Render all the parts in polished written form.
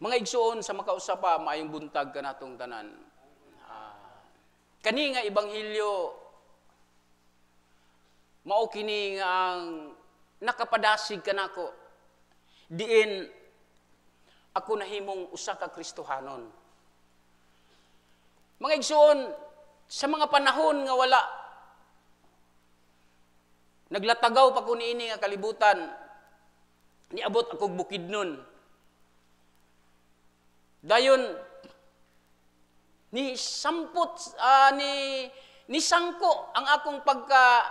Mga igsuon sa makausa pa, maayong buntag kanatong tanan. Kani nga ebanghelyo mao kini nga ang nakapadasig kanako diin ako nahimong usa ka Kristohanon. Mga igsuon, sa mga panahon nga wala naglatagaw pa ko niini nga kalibutan, niabot akog Bukidnon. Dayon ni sampot ni sangko ang akong pagka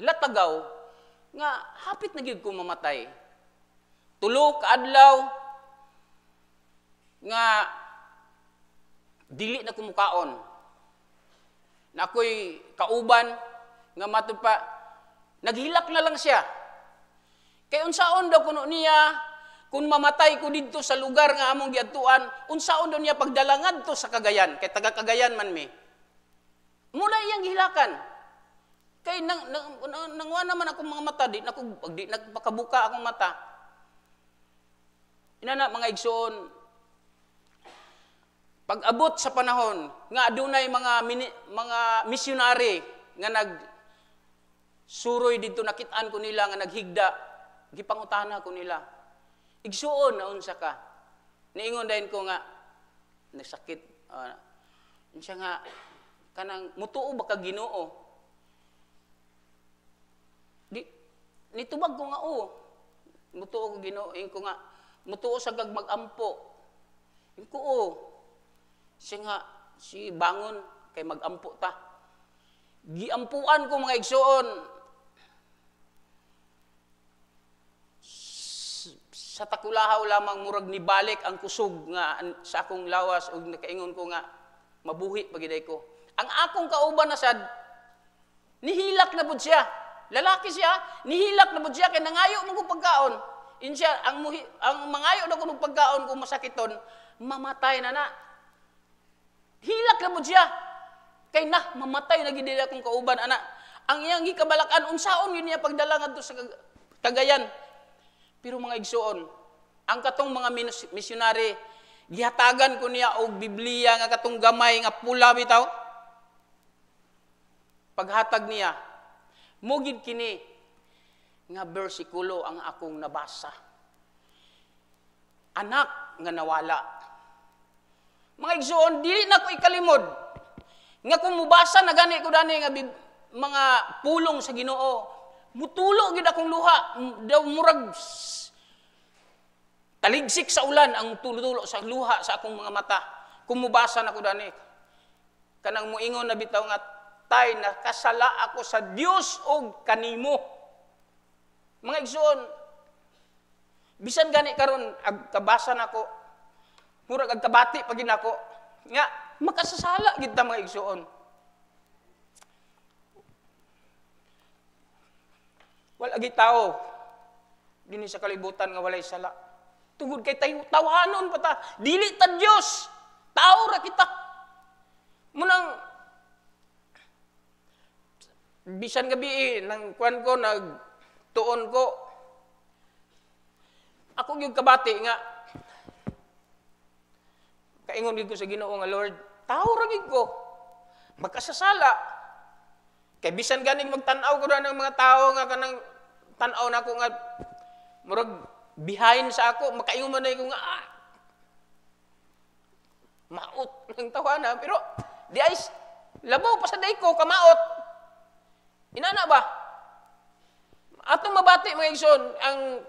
latagaw nga hapit na gyud ko mamatay. 3 ka adlaw nga dili na kumukaon. Na ako'y kauban nga matud pa naghilak na lang siya. Kay unsaon daw kuno niya kung mamatay ko didto sa lugar nga among giadtuan, unsaon daw niya pagdala ngadto sa Cagayan, kay taga Cagayan man mi. Muna iyang gihilakan. Kay nangwa naman akong mga mata, di na ko, di nagpakabuka akong mata. Inana mga igsoon, pag-abot sa panahon nga adunay mga misyonary nga nag suroy didto, nakit-an ko nila nga naghigda, gipangutana ko nila. Igsuon na unsa ka. Niingon dayon ko nga nagsakit, unsa nga kanang mutuo ba ka Ginoo? Di nitubag ko nga oo. Mutuo ko Ginoo, ingon ko nga mutuo sa kag magampo. Ingon ko oo. Siya nga si bangon kay magampo ta. Giampuan ko mga igsuon. Sa takulahaw lamang murag nibalik ang kusog nga sa akong lawas ug nakaingon ko nga mabuhi pagiday ko. Ang akong kauban na sad nihilak na pud siya. Lalaki siya, nihilak na pud siya kay nangayo man ko pagkaon. In siya ang mangayo na ko og pagkaon kung masakiton, mamatay na na. Hilak na pud siya. Kay na mamatay na gid akong kauban ana. Ang iyang gikabalakan unsaon yun niya pagdala ngadto sa Cagayan. Pero mga igsuon, ang katong mga misyonary, gihatagan ko niya og Biblia nga katong gamay nga pula bitaw. Paghatag niya, mugid kini nga bersikulo ang akong nabasa. Anak nga nawala. Mga igsuon, dili na ko ikalimod nga kung mubasa na gani ko dani nga mga pulong sa Ginoo, mutulo gid akong luha, daw murag taligsik sa ulan ang tulo-tulo sa luha sa akong mga mata. Kung mubasa na ko dani, kanang muingon na bitaw nga tay nakasala ako sa Dios og kanimo. Mga igsoon, bisan gani karon ag kabasa nako, murag agkabati pa gid nako nga makasasala gid ta mga igsoon. Wala gi tao dinhi sa kalibutan nga walay sala. Tungod kay tayo tawhanon pa ta, dili ta Dios, tao ra kita. Munang bisan gabi nang kuan ko nagtuon ko, ako gyud kabati nga kaingon gyud ko sa Ginoo nga Lord, tao ra gyud ko, makasasala. Kay bisan ganing magtan-aw ko na ng mga tao nga kanang tan-aw nako nga murag behind sa ako, makaingon man ko nga maot ng tawana, pero di ay labaw pa sa day ko kamaot. Inana ba? Atong mabati mga igsoon ang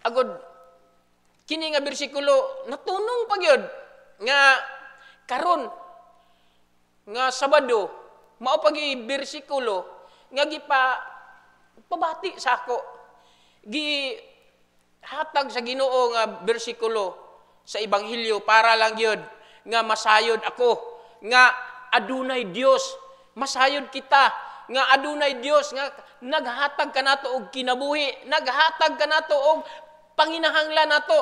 agod kini nga bersikulo natunong pa gyud nga karon nga Sabado mao pagi bersikulo nga gipa pabati sa ako, gi hatag sa Ginoo nga bersikulo sa ebanghelyo para lang gyud nga masayod ako nga adunay Dios, masayod kita nga adunay Dios nga naghatag kanato og kinabuhi, naghatag kanato og panginahanglan nato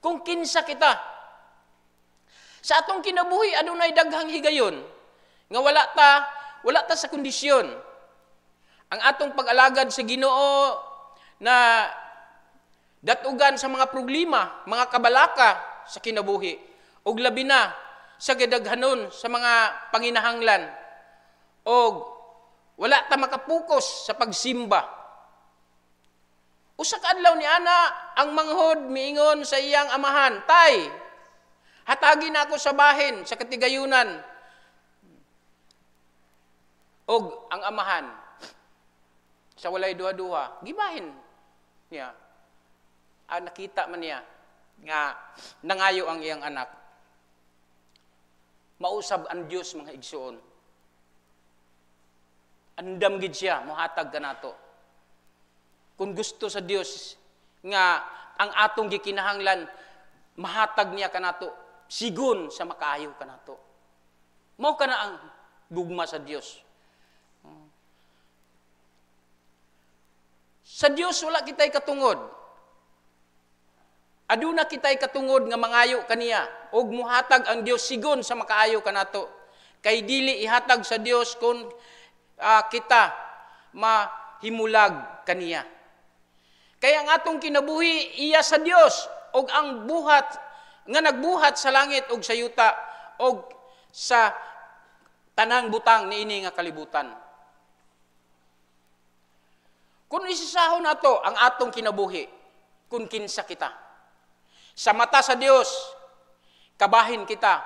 kung kinsa kita. Sa atong kinabuhi adunay daghang higayon nga wala ta sa kondisyon. Ang atong pag-alagad sa Ginoo na Datugan sa mga problema, mga kabalaka sa kinabuhi, ug labi na sa gidaghanon sa mga panginahanglan, og wala ta makapokus sa pagsimba. Usa ka adlaw ni ana, ang manghod miingon sa iyang amahan, "Tay, hatagi na ako sa bahin sa katigayunan." Og ang amahan, sa walay duha-duha, gibahin niya. Nakita man niya nga nangayo ang iyang anak. Mausab ang Dios, mga igsuon. Andam gid siya mohatag kanato. Kung gusto sa Dios nga ang atong gikinahanglan mahatag niya kanato sigon sa makaayo kanato. Mao kana ang gugma sa Dios. Sa Dios wala kitay katungod. Aduna kitay katungod nga mangayo kaniya ug muhatag ang Dios sigon sa makaayo kanato. Kay dili ihatag sa Dios kung kita mahimulag kaniya. Kaya ang atong kinabuhi iya sa Dios ug ang buhat nga nagbuhat sa langit ug sa yuta ug sa tanang butang niini nga kalibutan. Kung isasahon nato ang atong kinabuhi, kung kinsa kita, sa mata sa Dios, kabahin kita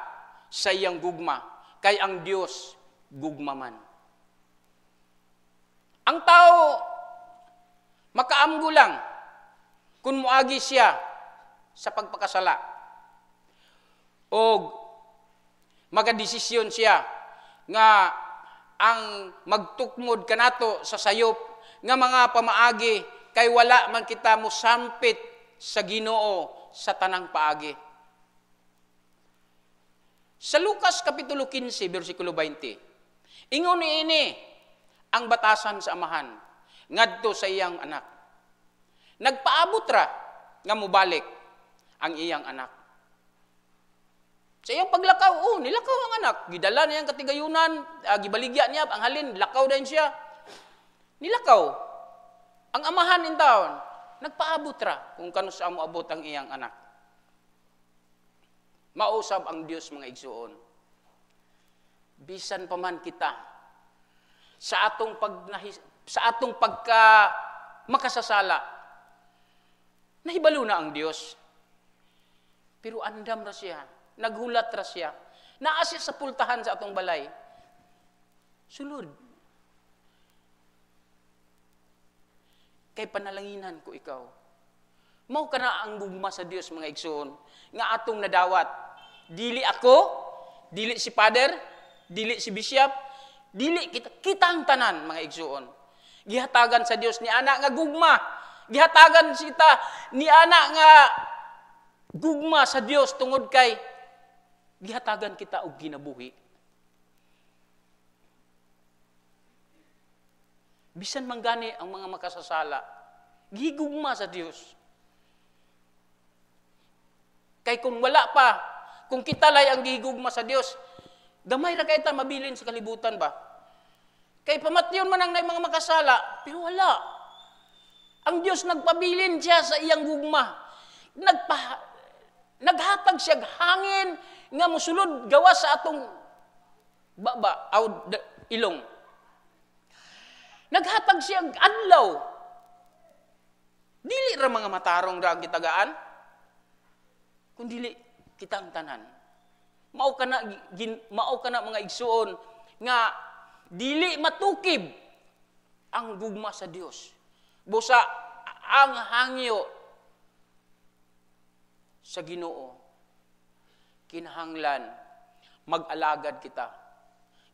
sa iyang gugma, kay ang Dios gugma man. Ang tao makaamgo lang kung muagi siya sa pagpakasala o magadesisyon siya nga ang magtukmod kanato sa sayop nga mga pamaagi, kay wala man kita mosampit sa Ginoo sa tanang paagi. Sa Lucas Kapitulo 15, versikulo 20, ingon niini ang batasan sa amahan ngadto sa iyang anak. Nagpaabot ra nga mobalik ang iyang anak. Sa iyang paglakaw, nilakaw ang anak. Gidala niya ang katigayunan, gibaligya niya ang halin, lakaw din siya. Nilakaw. Ang amahan in taon, nagpaabot ra kung kano sa moabot ang iyang anak. Mausab ang Dios, mga igsuon. Bisan pa man kita sa atong pagka makasasala, nahibalo na ang Dios. Pero andam ra siya, naghulat ra siya. Naa siya sa pultahan sa atong balay. Sulod. Kay panalanginan ko ikaw. Mao kana ang gugma sa Dios, mga igsoon, nga atong nadawat. Dili ako, dili si Father, dili si Bishop, dili kita, kitang tanan, mga igsoon. Gihatagan sa Dios ni anak nga gugma. Gihatagan sita ni anak nga gugma sa Dios tungod kay gihatagan kita og ginabuhi. Bisan man gani ang mga makasasala, gigugma sa Dios. Kay kung wala pa, kung kita lay ang gigugma sa Dios, gamay ra kay ta mabilin sa kalibutan ba? Kay pamatyon man ang nay mga makasala, pero wala. Ang Dios nagpabilin siya sa iyang gugma. Naghatag siya hangin nga mosulod gawas sa atong baba aw ilong. Naghatag siya adlaw. Dili ra mga matarong ra ang gitagaan, kun dili kitang tanan. Mao kana mga igsuon nga dili matukib ang gugma sa Dios. Busa ang hangyo sa Ginoo, kinahanglan mag-alagad kita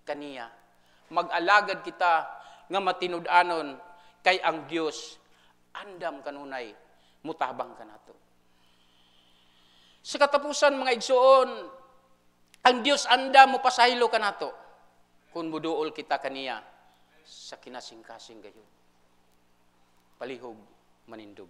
kaniya. Mag-alagad kita nga matinud-anon kay ang Dios andam kanunay mutabang kanato. Sa katapusan, mga igsuon, ang Dios andam mopasaylo kanato kung muduol kita kaniya sa kinasingkasing gayud. Palihog manindog.